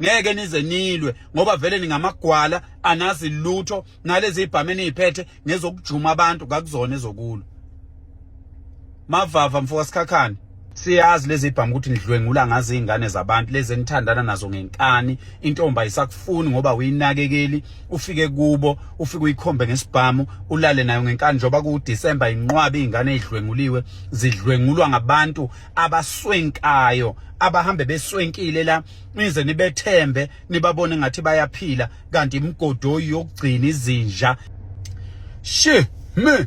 Ngeke nize nilwe ngoba vele ningamagwala, anazi lutho. Nalezi ibhamu eniziphethe ngezokujuma abantu, kakuzona ezokulwa. Mavava mfoka Sikhakhane, siyazi lezi ibhamu ukuthi nidlwengula ngazo izingane zabantu lezi enithandana nazo ngenkani. Intombi ayisakufuni ngoba uyinakekeli. Ufike kubo, ufike uyikhombe ngesibhamu, ulale nayo ngenkani. Njengoba ku December, inqwabi izingane ezidlwenguliwe, zidlwengulwa ngabantu abaswenkayo, abahambe beswenkile la, nize nibethembe, nibabone ngathi bayaphila, kanti imigodoyi yokugcina izinja. Shi me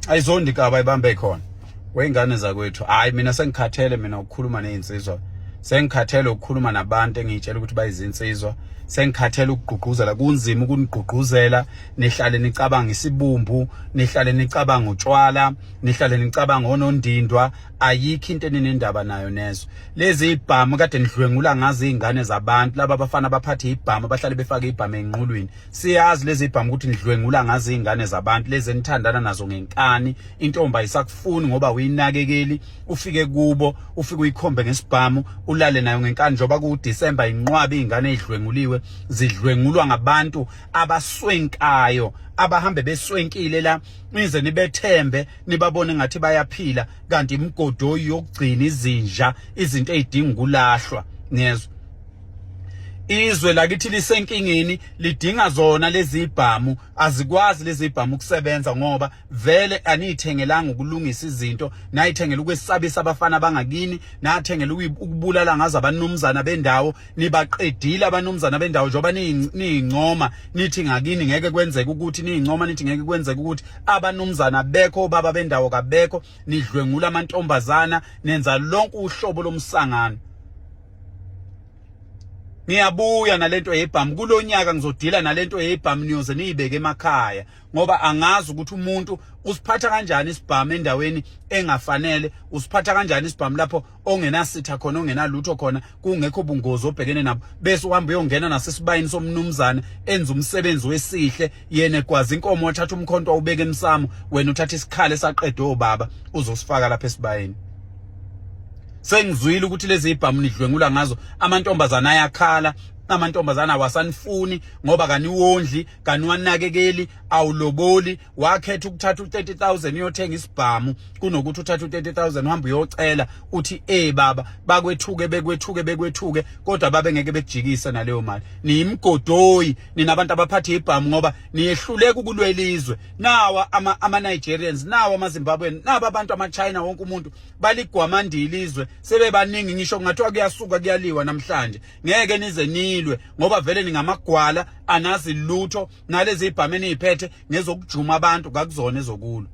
ayizondi kaba ibambe khona weyingane zakwethu. Hayi, mina sengikhathele mina ukukhuluma nezinsizwa, sengikhathele ukukhuluma nabantu engiyitshela ukuthi bayizinsizwa, sengikhathele ukugqugquzela. Kunzima ukunigqugquzela, nihlale nicabanga isibumbu, nihlale nicabanga utshwala, nihlale nicabanga onondindwa. Ayikho into eninendaba nayo nezwe. Lezi ibhamu kade nidlwengula ngazo izingane zabantu, laba abafana abaphathe ibhamu, abahlale befake ibhamu enqulwini, siyazi lezi ibhamu ukuthi nidlwengula ngazo izingane zabantu lezi enithandana nazo ngenkani. Intombi ayisakufuni ngoba uyinakekeli. Ufike kubo, ufike uyikhombe ngesibhamu, ulale nayo ngenkani. Njengoba ku December, inqwabi izingane ezidlwenguliwe, zidlwengulwa ngabantu abaswenkayo, abahambe beswenkile la, nize nibethembe, nibabone ngathi bayaphila, kanti imigodoyi yokugcina izinja, izinto ezidinga ukulahlwa. Niyezwa, izwe lakithi lisenkingeni, lidinga zona lezi ibhamu. Azikwazi lezi ibhamu ukusebenza ngoba vele aniyithengelanga ukulungisa izinto, nayithengela ukwesabisa abafana bangakini, nathengela ukubulala ngazo abanumzana bendawo. Nibaqedile abanumzana bendawo njengoba niyincoma nithi ngakini ngeke kwenzeke ukuthi, niyincoma nithi ngeke kwenzeke ukuthi abanumzana bekho, obaba bendawo kabekho. Nidlwengula amantombazana, nenza lonke uhlobo lomsangano. Ngiyabuya nalento yebhamu kulonyaka, ngizodila nalento yebhamu, niyoze niyibeke emakhaya, ngoba angazi ukuthi umuntu usiphatha kanjani isibhamu endaweni engafanele, usiphatha kanjani isibhamu lapho ongenasitha khona, ongenalutho khona, kungekho bungozi obhekene nabo, bese uhamba uyongena nasesibayeni somnumzane enza umsebenzi wesihle. Yena egwaza inkomo, wathatha umkhonto wawubeka emsamo, wena uthatha isikhali esaqedwe obaba uzosifaka lapha esibayeni. Sengizwile ukuthi lezi ibhamu nidlwengula ngazo amantombazana, ayakhala amantombazana, awasanifuni ngoba kaniwondli, kaniwanakekeli, awuloboli. Wakhetha ukuthatha u30000 uyothenga isibhamu kunokuthi uthathe u30000 uhambe uyocela, uthi eh baba, bakwethuke, bekwethuke, bekwethuke, kodwa babe ngeke bekujikise naleyo mali. Niyimgodoyi ninabantu abaphatha ibhamu ngoba niyehluleka ukulwela izwe. Nawa ama Nigerians, nawa ama Zimbabwean, naba abantu ama China, wonke umuntu baligwamandile izwe, sebebaningi. Ngisho kungathiwa kuyasuka kuyaliwa namhlanje, ngeke nize nilwe ngoba vele ningamagwala, anazi lutho. Nalezi ibhamu eniziphethe ngezokujuma abantu, kakuzona ezokulwa.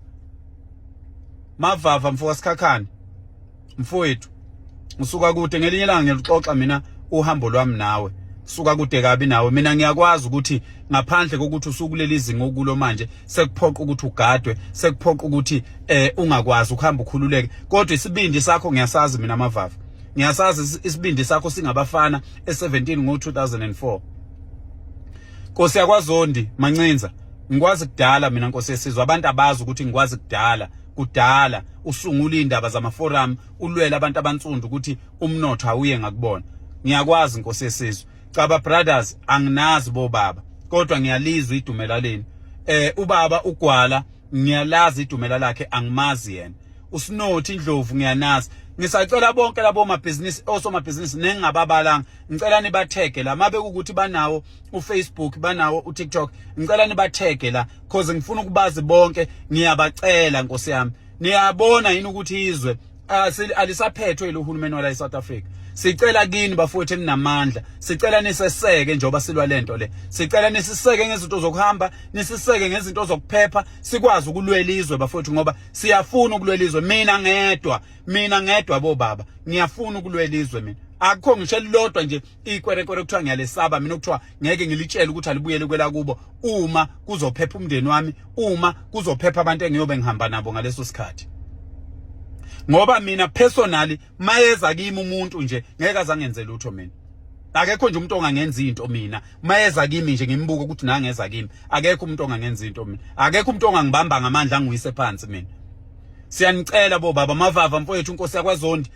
Mavava mfoka Sikhakhane, mfowethu, usuka kude. Ngelinye ilanga ngiyaluxoxa mina uhambo lwami nawe, suka kude kabi nawe. Mina ngiyakwazi ukuthi ngaphandle kokuthi usukuleli zinga okulo manje, sekuphoqa ukuthi ugadwe, sekuphoqa ukuthi ungakwazi ukuhamba ukhululeke, kodwa isibindi sakho ngiyasazi mina Mavava, ngiyasazi isibindi sakho singabafana e17 ngo2004. Nkosi yakwaZondi Mancinza, ngikwazi kudala mina, Nkosi yesizwe. Abantu abazi ukuthi ngikwazi kudala kudala usungula indaba zama forum, ulwela abantu abansundu ukuthi umnotho awuye ngakubona. Ngiyakwazi, Nkosi yesizwe. Caba Brothers, anginazi bobaba, kodwa ngiyalizwa idumela leni. Ubaba uGwala ngiyalazi idumela lakhe, angimazi yena. Usinothi Indlovu ngiyanazi. Ngisacela bonke labo mabhizinisi, osomabhizinisi nengingababalanga, ngicela nibathege la mabe ukuthi banawo uFacebook, banawo uTikTok, ngicela nibathege la cause ngifuna ukubazi bonke. Ngiyabacela, Nkosi yami. Niyabona yini ukuthi izwe alisaphethwe lo hulumeni wala eSouth Africa? Sicela kini bafowethu eninamandla, sicela niseseke njengoba silwa lento le. Sicela nisiseke ngezinto zokuhamba, nisiseke ngezinto zokuphepha, sikwazi ukulwela izwe bafowethu, ngoba siyafuna ukulwela izwe. Mina ngedwa, mina ngedwa bobaba, ngiyafuna ukulwela izwe mina. Akukho ngisho elilodwa nje ikwerekwere kuthiwa ngiyalesaba mina, okuthiwa ngeke ngilitshele ukuthi alibuyele kwelakubo uma kuzophepha umndeni wami, uma kuzophepha abantu engiyobe ngihamba nabo ngaleso sikhathi, ngoba mina personally mayeza kimi umuntu nje ngeke azangenze lutho mina. Akekho nje umuntu ongangenza into mina mayeza kimi nje, ngimbuka ukuthi nangeza kimi, akekho umuntu ongangenza into mina, akekho umuntu ongangibamba ngamandla angiyise phansi mina. Siyanicela bobaba. Mavava mfowethu, Nkosi yakwaZondi,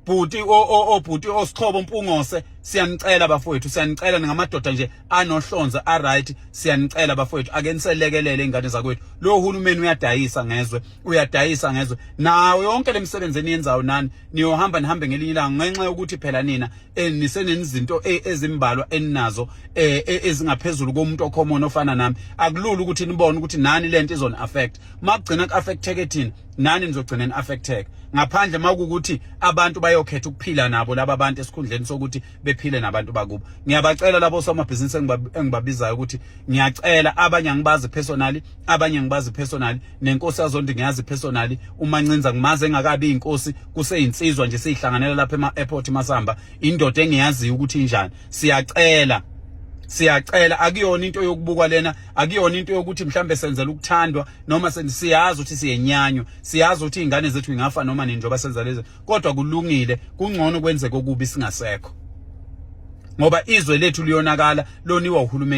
bhuti, o bhuti osixhobo Mpungose. Siyanicela bafowethu, siyanicela, ningamadoda nje anohlonze a right. Siyanicela bafowethu, ake niselekelele ingane zakwethu. Lo hulumeni uyadayisa ngezwe, uyadayisa ngezwe. Nawo yonke lemisebenzi eniyenzayo nani niyohamba nihambe ngelinye ilanga, ngenxa yokuthi phela nina nisenenizinto ezimbalwa eninazo ezingaphezulu komuntu ocommon ofana nami. Akulula ukuthi nibone ukuthi nani lento izoni affect. Makugcina ku-affecteke thina, nani nizogcina ni-affecteke, ngaphandle makukuthi abantu bayokhetha ukuphila nabo laba bantu esikhundleni sokuthi bephile nabantu bakubo. Ngiyabacela labo somabhizinisi engibabizayo ukuthi ngiyacela, abanye angibazi personally, abanye ngibazi personally, nenkosi yazondi ngiyazi personally, uMancinza ngimazi engakabi inkosi, kuseyinsizwa nje, siyihlanganela lapha ema-airport masamba, indoda engiyaziyo ukuthi injani. Siyacela, siyacela, akuyona into yokubukwa lena, akuyona into yokuthi mhlambe senzela ukuthandwa noma siyazi ukuthi siyenyanywa, siyazi ukuthi izingane zethu ingafa noma nini njengoba senza lezi, kodwa kulungile, kungcono kwenzeke okubi singasekho, ngoba izwe lethu liyonakala, loniwa uhulumeni.